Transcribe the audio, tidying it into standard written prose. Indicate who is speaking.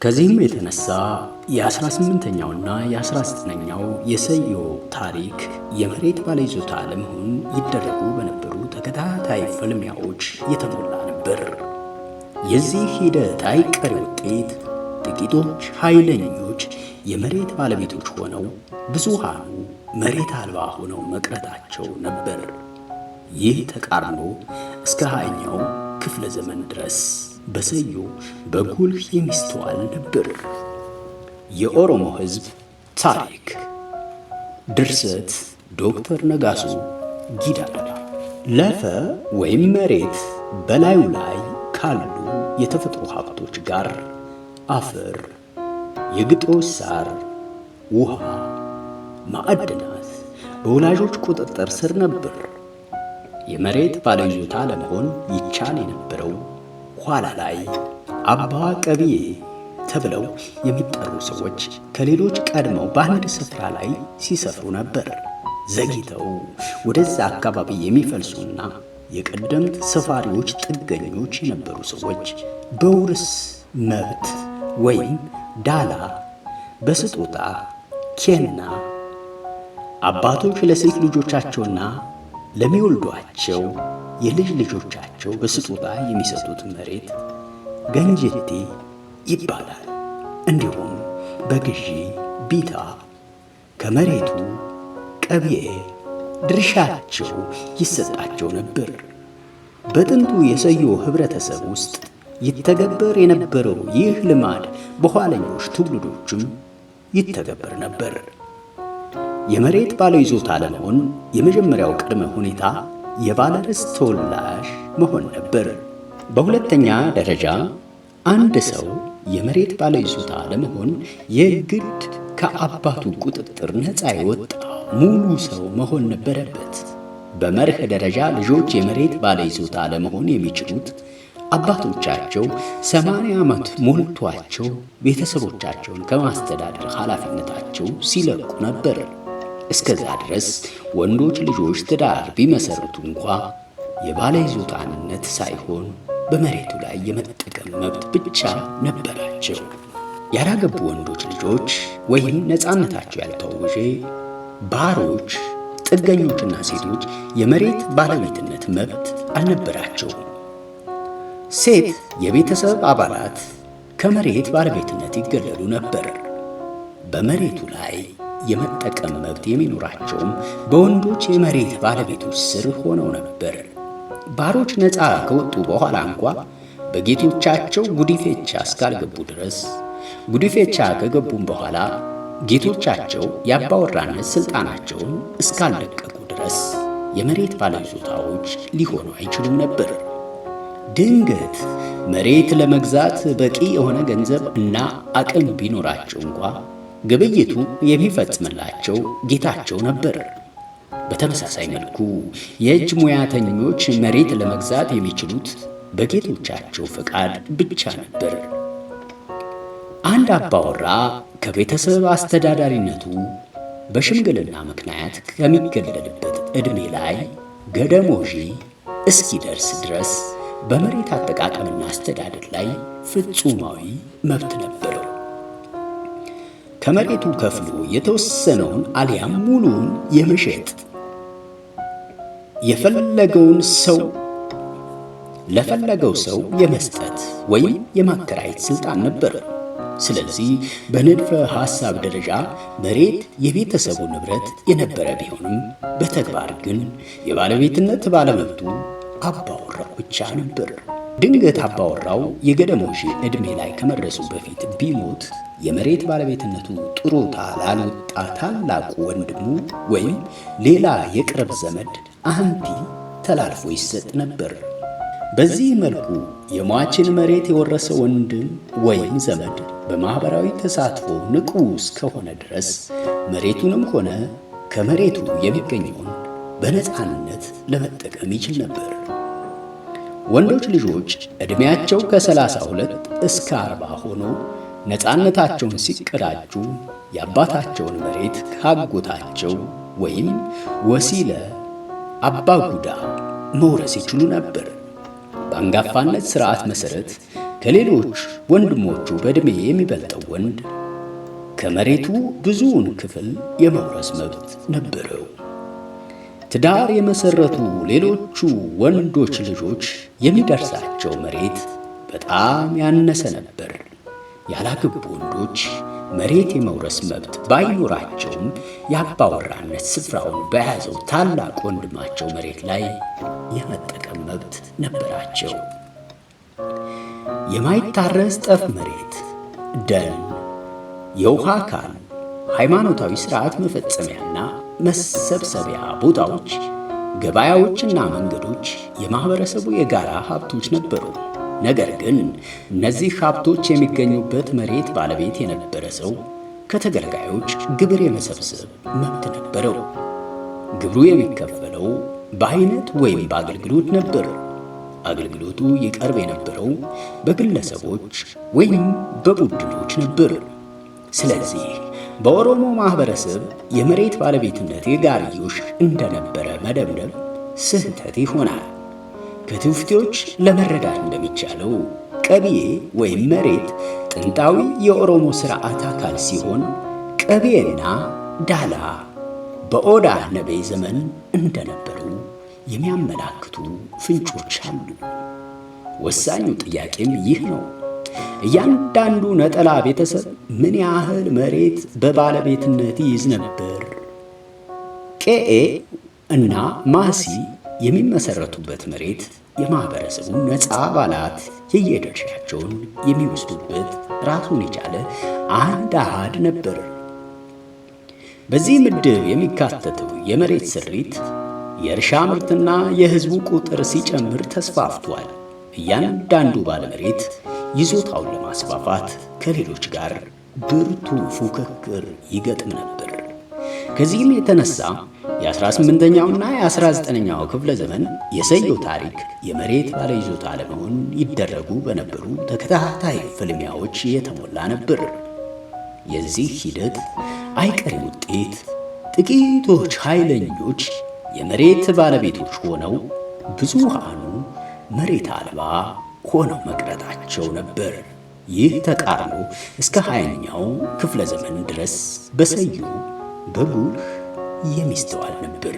Speaker 1: ከዚህም የተነሳ የ18ኛውና የ19ኛው የሰዮ ታሪክ የመሬት ባለይዞታ ለመሆን ይደረጉ በነበሩ ተከታታይ ፍልሚያዎች የተሞላ ነበር። የዚህ ሂደት አይቀሬ ውጤት ጥቂቶች ኃይለኞች የመሬት ባለቤቶች ሆነው ብዙሃኑ መሬት አልባ ሆነው መቅረታቸው ነበር። ይህ ተቃርኖ እስከ 20ኛው ክፍለ ዘመን ድረስ በሰዮ በጉልህ የሚስተዋል ነበር። የኦሮሞ ሕዝብ ታሪክ ድርሰት ዶክተር ነጋሶ ጊዳዳ። ለፈ ወይም መሬት በላዩ ላይ ካሉ የተፈጥሮ ሀብቶች ጋር አፈር፣ የግጦሽ ሳር፣ ውሃ፣ ማዕድናት በወላጆች ቁጥጥር ስር ነበር። የመሬት ባለይዞታ ለመሆን ይቻል የነበረው ኋላ ላይ አባ ቀብዬ ተብለው የሚጠሩ ሰዎች ከሌሎች ቀድመው በአንድ ስፍራ ላይ ሲሰፍሩ ነበር። ዘግይተው ወደዛ አካባቢ የሚፈልሱና የቀደምት ሰፋሪዎች ጥገኞች የነበሩ ሰዎች በውርስ መብት ወይም ዳላ፣ በስጦታ ኬና፣ አባቶች ለሴት ልጆቻቸውና ለሚወልዷቸው የልጅ ልጆቻቸው በስጦታ የሚሰጡት መሬት ገንጀቴ ይባላል። እንዲሁም በግዢ ቢታ ከመሬቱ ቀብዬ ድርሻቸው ይሰጣቸው ነበር። በጥንቱ የሰዮ ህብረተሰብ ውስጥ ይተገበር የነበረው ይህ ልማድ በኋለኞች ትውልዶችም ይተገበር ነበር። የመሬት ባለይዞታ ለመሆን የመጀመሪያው ቅድመ ሁኔታ የባለርስት ተወላጅ መሆን ነበር። በሁለተኛ ደረጃ አንድ ሰው የመሬት ባለይዞታ ለመሆን የግድ ከአባቱ ቁጥጥር ነፃ የወጣ ሙሉ ሰው መሆን ነበረበት። በመርህ ደረጃ ልጆች የመሬት ባለይዞታ ለመሆን የሚችሉት አባቶቻቸው 80 ዓመት ሞልቷቸው ቤተሰቦቻቸውን ከማስተዳደር ኃላፊነታቸው ሲለቁ ነበር። እስከዛ ድረስ ወንዶች ልጆች ትዳር ቢመሰርቱ እንኳ የባለይዞታነት ሳይሆን በመሬቱ ላይ የመጠቀም መብት ብቻ ነበራቸው። ያላገቡ ወንዶች ልጆች ወይም ነፃነታቸው ያልታወጀ ባሮች፣ ጥገኞችና ሴቶች የመሬት ባለቤትነት መብት አልነበራቸውም። ሴት የቤተሰብ አባላት ከመሬት ባለቤትነት ይገለሉ ነበር። በመሬቱ ላይ የመጠቀም መብት የሚኖራቸውም በወንዶች የመሬት ባለቤቶች ስር ሆነው ነበር። ባሮች ነፃ ከወጡ በኋላ እንኳ በጌቶቻቸው ጉዲፌቻ እስካልገቡ ድረስ፣ ጉዲፌቻ ከገቡም በኋላ ጌቶቻቸው የአባወራነት ሥልጣናቸውን እስካልለቀቁ ድረስ የመሬት ባለይዞታዎች ሊሆኑ አይችሉም ነበር። ድንገት መሬት ለመግዛት በቂ የሆነ ገንዘብ እና አቅም ቢኖራቸው እንኳ ግብይቱ የሚፈጽምላቸው ጌታቸው ነበር። በተመሳሳይ መልኩ የእጅ ሙያተኞች መሬት ለመግዛት የሚችሉት በጌቶቻቸው ፈቃድ ብቻ ነበር። አንድ አባወራ ከቤተሰብ አስተዳዳሪነቱ በሽምግልና ምክንያት ከሚገለልበት ዕድሜ ላይ ገደሞዢ እስኪደርስ ድረስ በመሬት አጠቃቀምና አስተዳደር ላይ ፍጹማዊ መብት ነበረው። ከመሬቱ ከፍሎ የተወሰነውን አሊያም ሙሉውን የመሸጥ፣ የፈለገውን ሰው ለፈለገው ሰው የመስጠት ወይም የማከራየት ስልጣን ነበር። ስለዚህ በንድፈ ሐሳብ ደረጃ መሬት የቤተሰቡ ንብረት የነበረ ቢሆንም በተግባር ግን የባለቤትነት ባለመብቱ አባወራው ብቻ ነበር። ድንገት አባወራው የገደሞሽ ዕድሜ ላይ ከመድረሱ በፊት ቢሞት የመሬት ባለቤትነቱ ጥሮታ ላልወጣ ታላቁ ወንድሙ ወይም ሌላ የቅርብ ዘመድ አንቲ ተላልፎ ይሰጥ ነበር። በዚህ መልኩ የሟችን መሬት የወረሰ ወንድም ወይም ዘመድ በማኅበራዊ ተሳትፎ ንቁ እስከሆነ ድረስ መሬቱንም ሆነ ከመሬቱ የሚገኘውን በነፃነት ለመጠቀም ይችል ነበር። ወንዶች ልጆች ዕድሜያቸው ከ32 እስከ 40 ሆኖ ነፃነታቸውን ሲቀዳጁ የአባታቸውን መሬት ካጎታቸው ወይም ወሲለ አባጉዳ መውረስ ይችሉ ነበር። በአንጋፋነት ሥርዓት መሠረት ከሌሎች ወንድሞቹ በዕድሜ የሚበልጠው ወንድ ከመሬቱ ብዙውን ክፍል የመውረስ መብት ነበረው። ትዳር የመሰረቱ ሌሎቹ ወንዶች ልጆች የሚደርሳቸው መሬት በጣም ያነሰ ነበር። ያላገቡ ወንዶች መሬት የመውረስ መብት ባይኖራቸውም የአባወራነት ስፍራውን በያዘው ታላቅ ወንድማቸው መሬት ላይ የመጠቀም መብት ነበራቸው። የማይታረስ ጠፍ መሬት፣ ደን፣ የውሃ አካል፣ ሃይማኖታዊ ሥርዓት መፈጸሚያና መሰብሰቢያ ቦታዎች፣ ገበያዎችና መንገዶች የማኅበረሰቡ የጋራ ሀብቶች ነበሩ። ነገር ግን እነዚህ ሀብቶች የሚገኙበት መሬት ባለቤት የነበረ ሰው ከተገልጋዮች ግብር የመሰብሰብ መብት ነበረው። ግብሩ የሚከፈለው በአይነት ወይም በአገልግሎት ነበር። አገልግሎቱ ይቀርብ የነበረው በግለሰቦች ወይም በቡድኖች ነበር። ስለዚህ በኦሮሞ ማህበረሰብ የመሬት ባለቤትነት የጋርዮሽ እንደነበረ መደምደም ስህተት ይሆናል። ከትውፊቶች ለመረዳት እንደሚቻለው ቀብዬ ወይም መሬት ጥንታዊ የኦሮሞ ሥርዓት አካል ሲሆን ቀብዬና ዳላ በኦዳ ነቤ ዘመን እንደነበሩ የሚያመላክቱ ፍንጮች አሉ። ወሳኙ ጥያቄም ይህ ነው። እያንዳንዱ ነጠላ ቤተሰብ ምን ያህል መሬት በባለቤትነት ይይዝ ነበር? ቄኤ እና ማሲ የሚመሰረቱበት መሬት የማህበረሰቡ ነፃ አባላት የየድርሻቸውን የሚወስዱበት ራሱን የቻለ አንድ አሃድ ነበር። በዚህ ምድብ የሚካተተው የመሬት ስሪት የእርሻ ምርትና የሕዝቡ ቁጥር ሲጨምር ተስፋፍቷል። እያንዳንዱ ባለመሬት ይዞታውን ለማስፋፋት ከሌሎች ጋር ብርቱ ፉክክር ይገጥም ነበር። ከዚህም የተነሳ የ18ኛውና የ19ኛው ክፍለ ዘመን የሰዮ ታሪክ የመሬት ባለይዞታ ለመሆን ይደረጉ በነበሩ ተከታታይ ፍልሚያዎች የተሞላ ነበር። የዚህ ሂደት አይቀሬ ውጤት ጥቂቶች ኃይለኞች የመሬት ባለቤቶች ሆነው ብዙሃኑ መሬት አልባ ሆነው መቅረታቸው ነበር። ይህ ተቃርኖ እስከ 20ኛው ክፍለ ዘመን ድረስ በሰዩ በጉልህ የሚስተዋል ነበር።